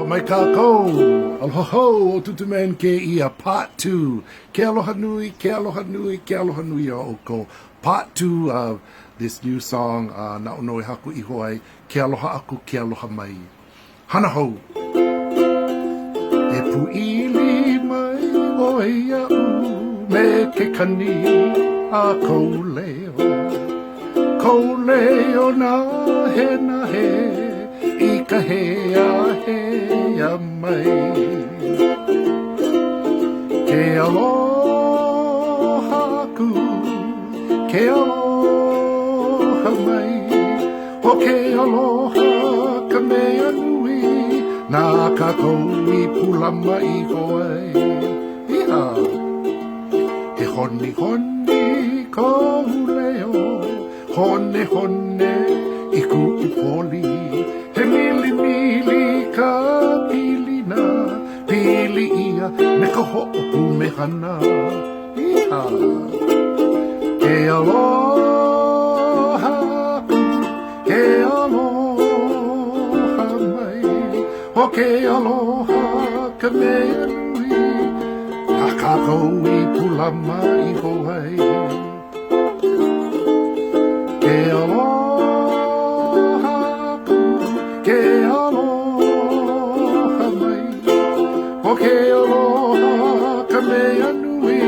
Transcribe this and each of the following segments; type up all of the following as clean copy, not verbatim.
Aloha mai kākou! Aloha hou ʻo Tūtū Man kēia Part 2. Ke aloha nui, ke aloha nui, ke aloha nui iā ʻoukou. Part 2 of this new song uh, naʻu nō e haku iho ai, Ke aloha aku, ke aloha mai. Hana hou! E pūʻili mai ʻoe iaʻu me ke kani a kou leo, Kou leo nahenahe i ka heahea mai. Ke aloha aku, ke aloha mai, ʻO ke aloha ka mea nui na kākou i pūlama iho ai. Iha! He honihoni kou leo, honehone i kuʻu poli, He milimili ka pilina, pili ia me ka hoʻopumehana. Iha! Ke aloha aku, ke aloha mai, ʻO ke aloha ka mea nui na kākou i pūlama iho ai. Ke aloha aku, ke aloha mai, ʻO ke aloha ka mea nui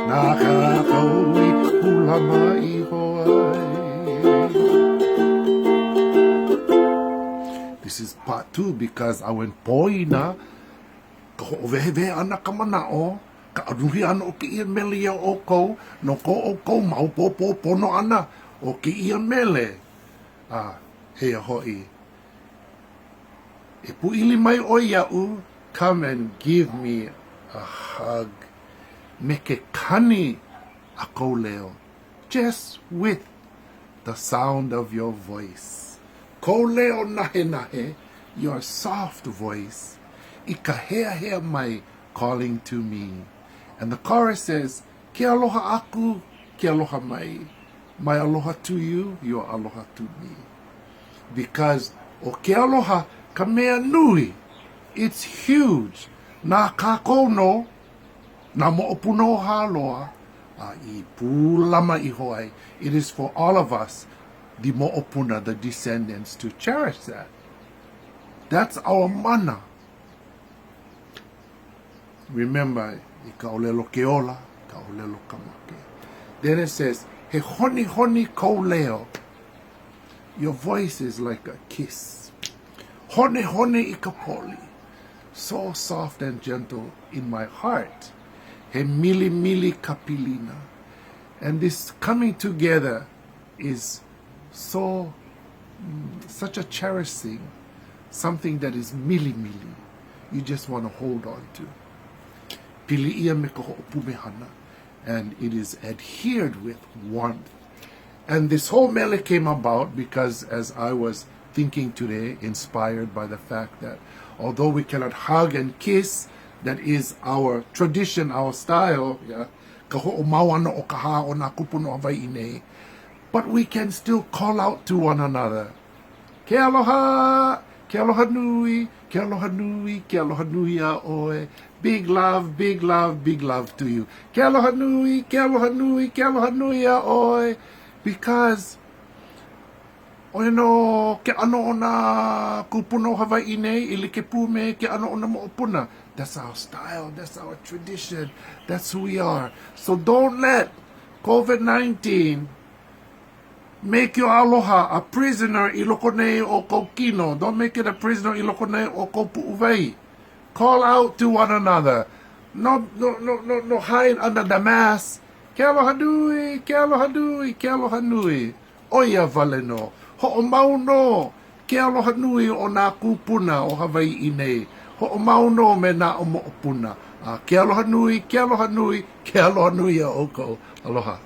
na kākou i pūlama iho ai. This is part 2 because I went poina ka hoʻowehewehe ʻana ka manaʻo, ka ʻanuhi ʻana o kēia mele iā ʻoukou no ko ʻoukou maopopo pono ʻana o kēia mele. A eia hoʻi, e pūʻili mai ʻoe iaʻu, come and give me a hug, me ke kani a kou leo, just with the sound of your voice. Kou leo nahenahe, your soft voice, i ka heahea mai, calling to me. And the chorus says, Ke aloha aku, ke aloha mai. My aloha to you, your aloha to me. Because ʻo ke aloha ka mea nui. It's huge. Na kākou nō, nā moʻopuna o Hāloa, a i pūlama iho ai. It is for all of us, the moʻopuna, the descendants, to cherish that. That's our mana. Remember, i ka ʻōlelo ke ola, ka ʻōlelo ka make. Then it says, he honihoni kou leo. Your voice is like a kiss. Honehone i ka poli. So soft and gentle in my heart. He milimili ka pilina. And this coming together is so, mm, such a cherished thing, something that is milimili. You just want to hold on to. Pili ia me ka hoʻopumehana, and it is adhered with warmth. And this whole mele came about because as I was thinking today, inspired by the fact that although we cannot hug and kiss, that is our tradition, our style, yeah, ka hoʻomau ʻana o ka hā o nā kūpuna o Hawaiʻi nei, but we can still call out to one another. Ke aloha! Ke aloha nui! Ke aloha nui! Ke aloha nui iā ʻoe. Big love, big love, big love to you. Ke aloha nui, ke aloha nui, ke aloha nui iā ʻoe. Because ʻo ia nō ke ʻano o nā kūpuna o Hawaiʻi nei i like pū me ke ʻano o nā moʻopuna. That's our style, that's our tradition, that's who we are. So don't let COVID-19 make your aloha a prisoner i loko nei o kou kino. Don't make it a prisoner i loko nei o kou puʻuwai. Call out to one another. No, no, no, no, no hide under the mask. Ke aloha nui, ke aloha nui, ke aloha nui. ʻO ia wale nō. Hoʻomau nō ke aloha nui o nā kūpuna o Hawaiʻi nei. Hoʻomau nō me nā moʻopuna. A ke aloha nui, ke aloha nui, ke aloha nui iā ʻoukou. Aloha.